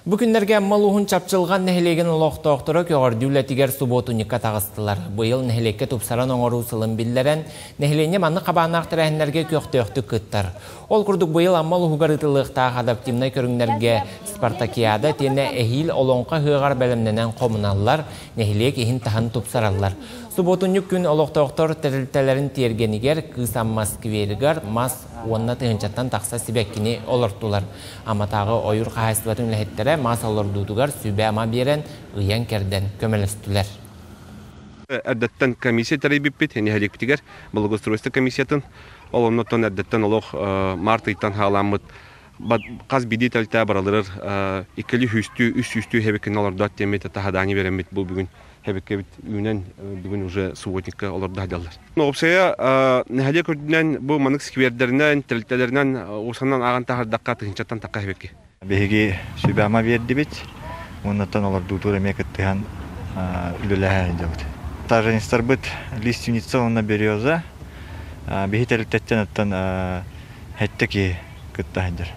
Бу күннэргэ Амма улууһун Чапчылҕан нэһилиэгин олохтоохторо көҕөрдүү үлэтигэр субуотунньукка таҕыстылар. Быйыл нэһилиэккэ тупсаран оҥоруу сылын биллэрэн, нэһилиэнньэ маннык хабааннаах тэрээһиннэргэ көхтөөхтүк кыттар. Ол курдук быйыл Амма улууһугар ыытыллыахтаах адаптивнай көрүҥнэргэ спартакиада итиэннэ эһиил Олоҥхо ыһыаҕар бэлэмнэнэн хомуналлар, нэһилиэк иһин-таһын тупсараллар. Субуотунньук күн олохтоохтор тэрилтэлэрин тиэргэнигэр Кыыс Амма скверигэр мас уонна тыһыынчаттан тахса сибэккини олортулар. Амматааҕы ойуур хаһаайыстыбатын үлэһиттэрэ мас олордуутугар сүбэ-ама биэрэн, ыйан-кэрдэн көмөлөстүлэр. Эрдэттэн комиссия тэрийбиппит, нэһилиэкпитигэр благоустройство комиссиятын. Ол оннуттан эрдэттэн олох март ыйтан хаалааммыт хас биирдии тэрилтэ бараларыр иккили сүүстүү, үс сүүстүү хэбиккин олордоот диэммит таһадаани береммит бу бүгүн хэбиккэбит үүнэн бүгүн уже субботникка олордо сылдьаллар. Уопсайа нэһилиэк үрдүнэн бу маннык сквердэринэн, тэрилтэлэринэн уусанан ааҕан таһардахха тыһыынчаттан тахха хэбикки. Биһиги сүбэ-ама биэрдибит, уоннаттан олордуутугар эмиэ кыттыһан үлэлэһэ сылдьабыт. Саженецтарбыт лиственница уонна береза биһи тэрилтэттэн оттон сэттэ киһи кытта сылдьар.